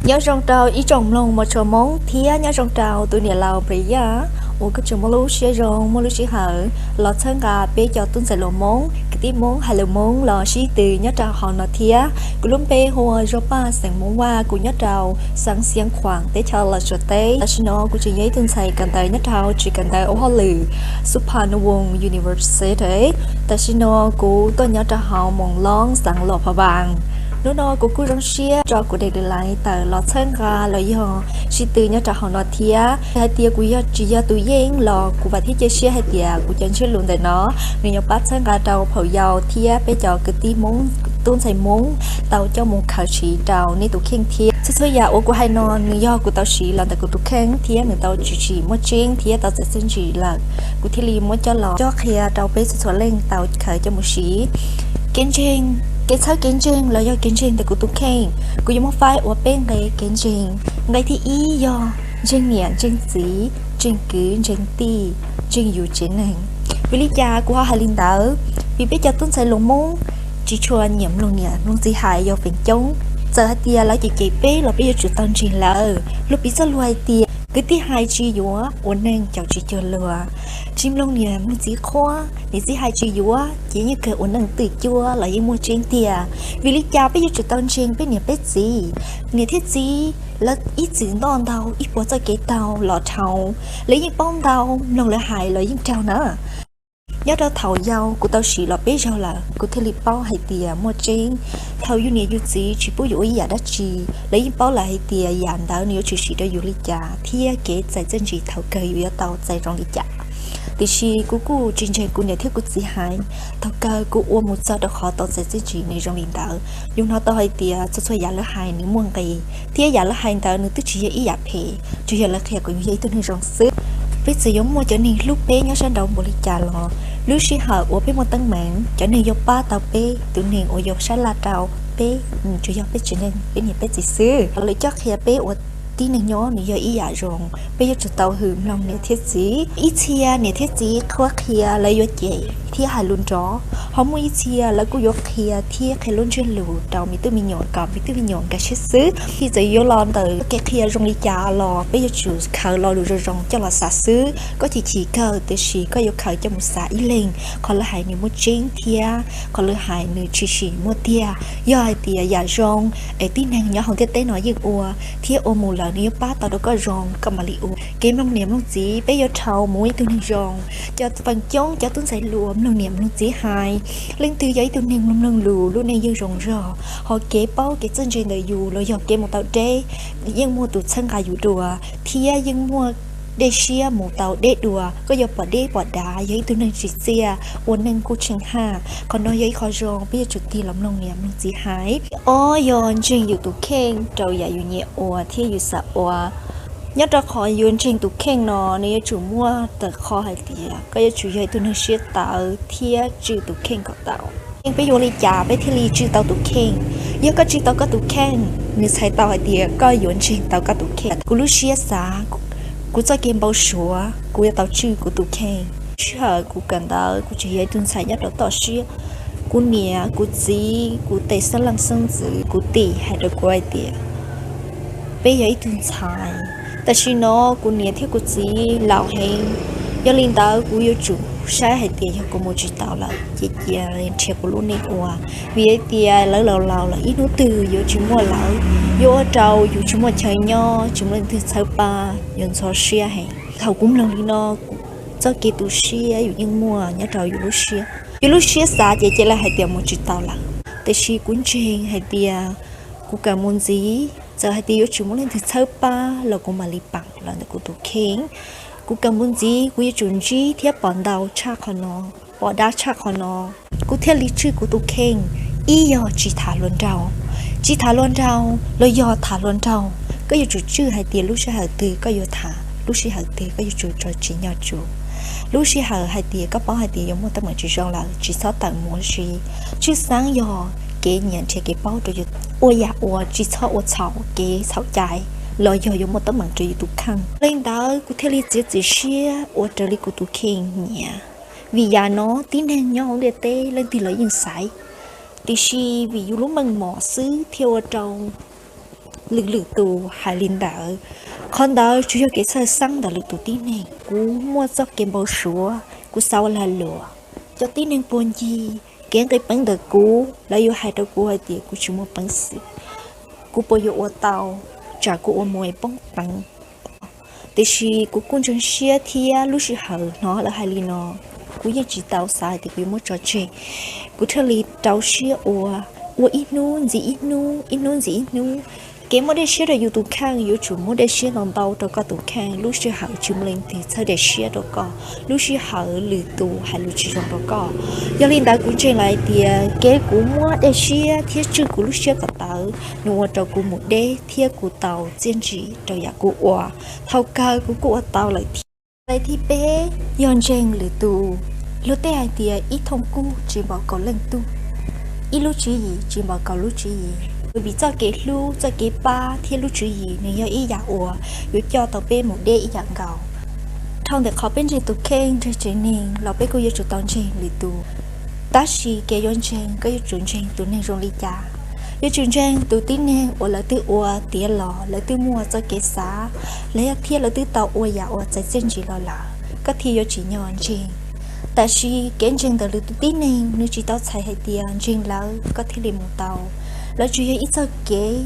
Nyob zoo rau ib tsoom mloog mos tshua Hmoob thiab nyob zoo rau tus niam laus Nplias Yaj uas koj tseem muaj lub siab zoo muaj lub sij hawm los txhawb nqa peb cov tub ntxhais hluas Hmoob, kwv tij Hmoob, hais lus Hmoob los sib tw nyob rau hauv no thiab. Kuv lub npe hu ua Zuag Paj, xeem Hmoob Vaj, kuv nyob rau xeev Xiav Khuam, teb chaws Los Tsuas teb. Tam sim no kuv tseem yog ib tug ntxhais kawm ntawv nyob rau hauv tsev kawm ntawv ua hauj lwm Suphan Nuwm University. Tam sim no kuv tuaj nyob rau hauv Moos Loob, xeev Luas Pha Vaas. Hnub no kuv kuj zoo siab tso kuv daim lus lais tawm los txhawb nqa los yog sib tw nyob rau hauv no thiab. Hais tias kuv yog tsis yog tus yeej los kuv vam thiab cia siab hais tias kuv cov ntsiab lus ntawm no nws yuav pab txhawb nqa rau phau yau thiab peb cov kwv tij Hmoob, tub ntxhais Hmoob tau coj mus khaws siv rau nej tus kheej thiab. Txhua txhua yam uas kuv hais no nws yog kuv tau siv los ntawm kuv tus kheej thiab nws tau tshwm sim muaj tseeb thiab tau txais txiaj ntsig lawm, kuv thiaj li muab coj los coj qhia rau peb txhua txhua leej tau khaws coj mus siv. Kev ntseeg, kev txhawb kev ntseeg los yog kev ntseeg ntawm kuv tus kheej, kuv yuav muab faib ua peb nqe kev ntseeg. Nqe thib ib yog ntseeg niam ntseeg txiv, ntseeg kwv ntseeg tij, ntseeg yus tsev neeg. Vim li cas kuv ho hais li ntawd? Vim peb cov tub ntxhais hluas Hmoob tsis tshua nyiam mloog niam mloog txiv hais yog feem coob. Txawm hais tias lawv cem cem peb los peb yuav tsum tau ntseeg lawv. Luag piv txoj lus hais tias kwv tij hais tsis yuav, ua neej caum tsis cuag luag. Tsis mloog niam mloog txiv qhuab, niam txiv hais tsis yuav ces yeej kawg ua neej twj cuab los yeej muaj tseeb tiag. Vim li cas peb yuav tsum tau ntseeg peb niam peb txiv? Niam thiab txiv lawv ib txwm ntoj ntau ib puas txoj kev taug los dhau, lawv yeej paub ntau, mloog lawv hais los yeej raug na. Nyob rau thaum yau kuv tau siv los peb zaug lawm kuv thiaj li paub hais tias muaj tseeb. Thaum yus niam yus txiv tsis pub yus ua ib yam dab tsi, lawv yeej paub lawm hais tias yam ntawd nws yuav tshwm sim rau yus li cas thiab kev txais txiaj ntsig thaum kawg yus yuav tau txais zoo li cas. Tiam sis kuv kuj tsis ntseeg kuv niam thiab kuv txiv hais, thaum kawg kuv ua mus txog rau qhov tau txais txiaj ntsig nws zoo li ntawd. Yus hnov tau hais tias txhua txhua yam lawv hais nws muaj nqis, thiab yam lawv hais ntawd nws twb tsis yog ib yam phem, tsuas yog lawv qhia kom yus yog ib tug neeg zoo xwb. Peb txawm yuav muaj cov neeg hlub peb nyob sab nraud npaum li cas los lub sij hawm uas peb muaj teeb meem cov neeg yuav pab tau peb, tus neeg uas yuav sab laj rau peb, tsuas yog peb tsev neeg peb niam peb txiv xwb. Lawv coj qhia peb ua tib neeg nyob nws yog ib yam zoo, peb yuav tsum tau hwm mloog niam thiab txiv. Ib txhia niam thiab txiv qhuab qhia lawv yuav cem thiab hais lus nrov, ho muaj ib txhia lawv kuj yuav qhia thiab qhia lub ntsiab lus rau me tub me nyuam kom me tub me nyuam nkag siab xwb. Txij txawm yuav los ntawm kev qhia zoo li cas los peb yuav tsum khaws lo lus zoo zoo coj los xav xwb. Koj chim chim kawg tiam sis koj yuav khaws coj mus xav ib leeg, qhov lawv hais nws muaj tseeb thiab qhov lawv hais nws tshwm sim muaj tiag. Yog hais tias yam zoo es tib neeg nyob hauv ntiaj teb no yeej ua thiab ua mus lawm nws yuav pab tau rau koj zoo koj mam li ua. Kev mloog niam mloog txiv peb yuav dhau mus ua ib tug neeg zoo. Cov feem coob cov tub ntxhais hluas mloog niam mloog txiv hais, leej twg yog ib tug neeg mloog mloog lus lub neej yeej zoo zog, ho kev paub kev txawj ntse ntawm yus los yog kev mus tau deb yeej muaj tus txhawb nqa yus dua, thiab yeej muaj dej siab mus tau deb dua. Koj yuav pom deb pom dav, yog ib tug neeg tsim txiaj, ua neej kuj tsheej haj. Qhov no yog ib qho zoo peb yuav tsum tig los mloog niam mloog txiv hais. Ob yog ntseeg yus tus kheej rau yam yus nyiam ua thiab yus xav ua. Nyob rau qhov yuav ntseeg tus kheej no nws yuav tsum muaj tawm qhov hais tias koj yuav tsum yog ib tug neeg siab tawv thiab tswj tus kheej kom tau. Peb yuav ua li cas peb thiaj li tswj tau tus kheej? Yog koj tswj tau koj tus kheej, nws txhais tau hais tias koj yuav ntseeg tau koj tus kheej. Kuv lub siab xav, kuv txoj kev npau suav, kuv yuav tau tswj kuv tus kheej. Sij hawm kuv kawm ntawv kuv tseem yog ib tug ntxhais nyob rau toj siab. Kuv niam kuv txiv kuv tej xeeb leej xeeb ntxwv kuv tij hais rau kuv hais tias peb yog ib tug ntxhais. Tam sim no kuv niam thiab kuv txiv laus heev, yog li ntawd kuv yuav tsum saib hais tias yog kuv mus tsis tau lawm ces cia nrhiav kuv lub neej ua. Vim hais tias lawv laus laus lawm ib hnub twg yuav tsis muaj lawv, yuav ua rau yus tsis muaj chaw nyob, tsis muaj leej twg txhawb pab, yuav ntxhov siab heev. Thaum kuv mloog li no, txoj kev tu siab yus yeej muaj nyob rau yus lub siab. Yus lub siab xav ces cia li hais tias mus tsis tau lawm. Tiam sis kuv ntseeg hais tias kuv kawm mus ntxiv, txawm hais tias yuav tsis muaj leej twg txhawb pab los kuv mam li paam los ntawm kuv tus kheej. Kuv kawm mus ntxiv kuv yuav tsum ntsib thiab pom ntau tshaj qhov no, pom dab tshaj qhov no, kuv thiaj li tswj kuv tus kheej. Ib yog tsis tham hluas nraug, tsis tham hluas nraug los yog tham hluas nraug, koj yuav tsum tswj hais tias lub sij hawm twg koj yuav tham, lub sij hawm twg koj yuav tsum tso tsim nyog tsum. Lub sij hawm hais tias koj paub hais tias yuav muaj teeb meem tsis zoo lawm tsis txhob tawm mus ua si. Tshwj xeeb yog kev nyiam nrhiav kev paub rau yus, ua yam uas tsis txhob ua txhaum kev txhaum cai los yog yuav muaj teeb meem rau yus tus kheej. Li ntawd kuv thiaj li txiav txim siab ua raws li kuv tus kheej nyiam. Vim yam no tib neeg nyob hauv ntiaj teb leej twg los yeej xaiv, tiam sis vim yus lub meej mom xwb thiaj ua rau Lwm lwm tus hais li ntawd, qhov ntawd tsuas yog kev txhawj xeeb ntawm lwm tus tib neeg. Kuv muaj txoj kev npau suav, kuv xav ua lag luam. Cov tib neeg puas ncig kev nqis peev ntawm kuv, lawv yuav hais rau kuv hais tias kuv tsis muaj peev xwm, kuv puas yuav ua tau, tsam kuv ua mus es poob peev. Tiam sis kuv kuj ntseeg siab thiab lub sij hawm hnov lawv hais li no, kuv yeej tsis tau xav hais tias kuv yuav muab tso tseg. Kuv thiaj li rau siab ua, ua ib hnub ntxiv ib hnub, ib hnub ntxiv ib hnub. Kev muaj dej siab rau yus tus kheej yuav tsum muaj dej siab ntau ntau rau koj tus kheej. Lub sij hawm tsis muaj leej twg txhawb dej siab rau koj, lub sij hawm lwm tus hais lus tsis zoo rau koj. Yog li ntawd kuv ntseeg lawm hais tias kev kuv muab dej siab thiab tswj kuv lub siab kom tawv, nws ua rau kuv mus deb thiab kuv tau txiaj ntsim rau yam kuv ua. Thaum kawg kuv kuj ua tau lawm thiab. Qhov thib peb yog ntseeg lwm tus. Luag tej hais tias ib thooj kub tsis npaum kaum leej tub, ib lub tswv yim tsis npaum kaum lub tswv yim. Vim txoj kev hlub, txoj kev pab thiab lub tswv yim nws yog ib yam uas yuav coj tau peb mus deb ib yam nkaus. Dhau ntawm qhov peb ntseeg tus kheej, ntseeg tsev neeg los peb kuj yuav tsum tau ntseeg lwm tus. Tab sis kev yuav ntseeg, koj yuav tsum ntseeg tus neeg zoo li cas. Yuav tsum ntseeg tus tib neeg uas lawv twb ua tiav los, lawv twb muaj txoj kev xav, lawv thiab lawv twb tau ua yam uas txais txiaj ntsim los lawm, koj thiaj yuav tsim nyog ntseeg. Tab sis kev ntseeg ntawm lwm tus tib neeg nws tsis tau txhais hais tias ntseeg lawv koj thiaj li mus tau. Lawv tsuas yog ib txoj kev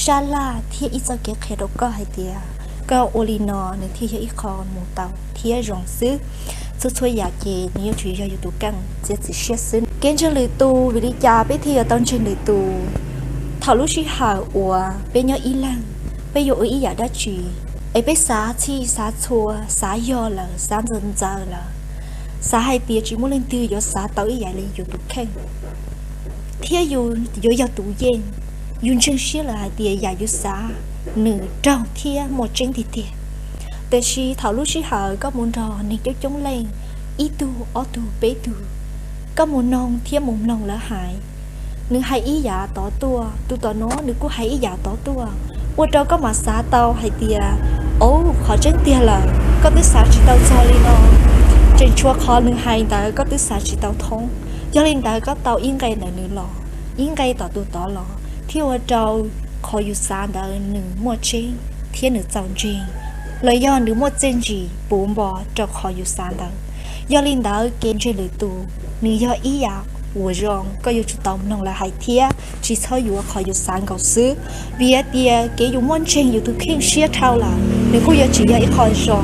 sab laj thiab ib txoj kev qhia rau koj hais tias koj ua li no nws thiaj yog ib qho mus tau thiab zoo xwb. Txhua txhua yam ces nws yuav tsum yog yus tus kheej txiav txim siab xwb. Kev ntseeg lwm tus, vim li cas peb thiaj yuav tau ntseeg lwm tus? Thaum lub sij hawm uas peb nyob ib leeg, peb yuav ua ib yam dab tsi es peb xav txhij xav txhua, xav yog lawm, xav ntxaws ntxaws lawm, xav hais tias tsis muaj leej twg yuav xav tau ib yam li yus tus kheej thiab yus yuav yog tus yeej. Yus ntseeg siab lawm hais tias yam yus xav nws raug thiab muaj tseeb tiag tiag. Tiam sis thaum lub sij hawm koj mus nrog neeg coob coob leej, ib tug ob tug peb tug, koj mus noog thiab mus mloog lawv hais, nws hais ib yam tod tuaj, tus tom no nws kuj hais ib yam tod tuaj, ua rau koj mam xav tau hais tias, au, qhov tseeb tiag lawm koj twb xav tsis tau txog li no, tseem tshuav qhov nws hais ntawd koj twb xav tsis tau thoob. Yog li ntawd koj tau ib nqe ntawm nws los, ib nqe tom tus tod los thiaj ua rau qhov yus xav ntawd nws muaj tseeb thiab nws txaus ntseeg, los yog nws muaj txiaj ntsim puv npo rau qhov yus xav ntawd. Yog li ntawd kev ntseeg lwm tus nws yog ib yam uas zoo, koj yuav tsum tau mloog lawv hais thiab tsis txhob yuav qhov yus xav nkaus xwb. Vim hais tias kev yus muaj ntseeg yus tus kheej siab dhau lawm nws kuj yuav tsis yog ib qho zoo.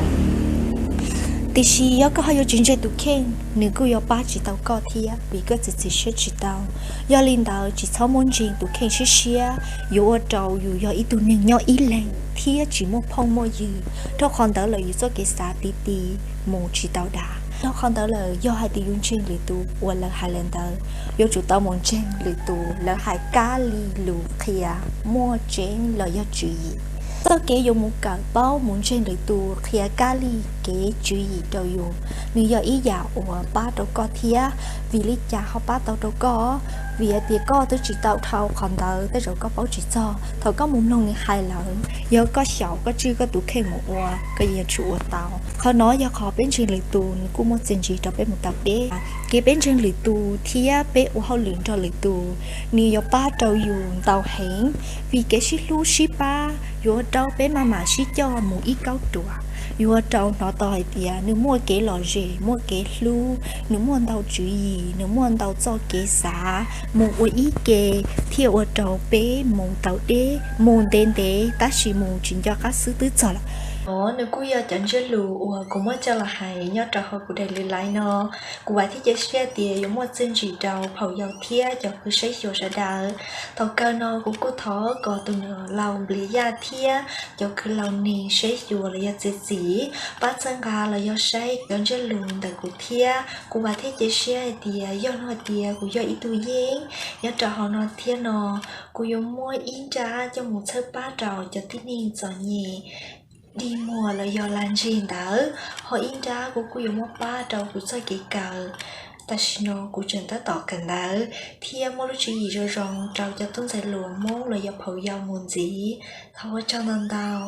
Tiam sis yog koj ho yuav tsis ntseeg tus kheej nws kuj yuav pab tsis tau koj thiab vim koj txiav txim siab tsis tau. Yog li ntawd tsis txhob muab ntseeg tus kheej siab siab, yuav ua rau yus yog ib tug neeg nyob ib leeg thiab tsis muaj phooj muaj ywg. Dhau qhov ntawd lawm yus txoj kev xav ti ti mus tsis tau dav. Dhau qhov ntawd lawm yog hais tias yus ntseeg lwm tus uas lawv hais lawm ntawd, yuav tsum tau mus ntseeg lwm tus lawv hais kab li lus qhia muaj tseeb los yog tswv yim. Txoj kev yuav mus kawm paub mus ntseeg lwm tus qhia kab li kev tswv yim rau yus, nws yog ib yam uas pab rau koj thiab. Vim li cas ho pab tau rau koj? Vim hais tias koj twb tsis tau dhau qhov ntawd tej zaum koj paub tsis txog. Thaum koj mus mloog nws hais lawm, yog koj xyaum koj tswj koj tus kheej mus ua koj yeej yuav tsum ua tau. Qhov no yog qhov peb ntseeg lwm tus nws kuj muaj txiaj ntsig rau peb mus tau deb. Kev peb ntseeg lwm tus thiab peb ua hauj lwm nrog lwm tus nws yuav pab rau yus ntau heev. Vim kev sib hlub sib pab yuav ua rau peb maj mam sib coj mus ib kauj ruam, yuav ua rau hnov tau hais tias nws muaj kev lom zem, muaj kev hlub, nws muaj ntau tswv yim, nws muaj ntau txoj kev xav mus ua ib ke, thiaj ua rau peb mus tau deb, mus ntev ntev tab sis mus tsis nco qab xwb twb txog lawm. Nov nws kuj yog cov ntsiab lus uas kuv muab coj los hais nyob rau hauv kuv daim lwm laiv no. Kuv vam thiab cia siab tias yuav muaj txiaj ntsig rau phau yau thiab cov kwv saib xyuas sawv daws. Thaum kawg no kuv kuj thov kom tus niam laus Nplias Yaj thiab cov kwv laus neeg saib xyuas los yog txiav txim, pab txhawb nqa los yog saib cov ntsiab lus ntawm kuv thiab. Kuv vam thiab cia siab hais tias yog no hais tias kuv yog ib tug yeej nyob rau hauv no thiab no, kuv yuav muab ib nrab coj mus txhawb pab rau cov tib neeg txom nyem dig muag los yog lag ntseg ntawd, ho ib nrab kuv kuj yuav muab pab rau kuv txoj kev kawm. Tam sim no kuv tseem tab tom kawm ntawv thiab muaj lub tswv yim zoo zoo rau cov tub ntxhais hluas Hmoob los yog phau yau mus ntxiv. Thov ua tsaug ntau ntau.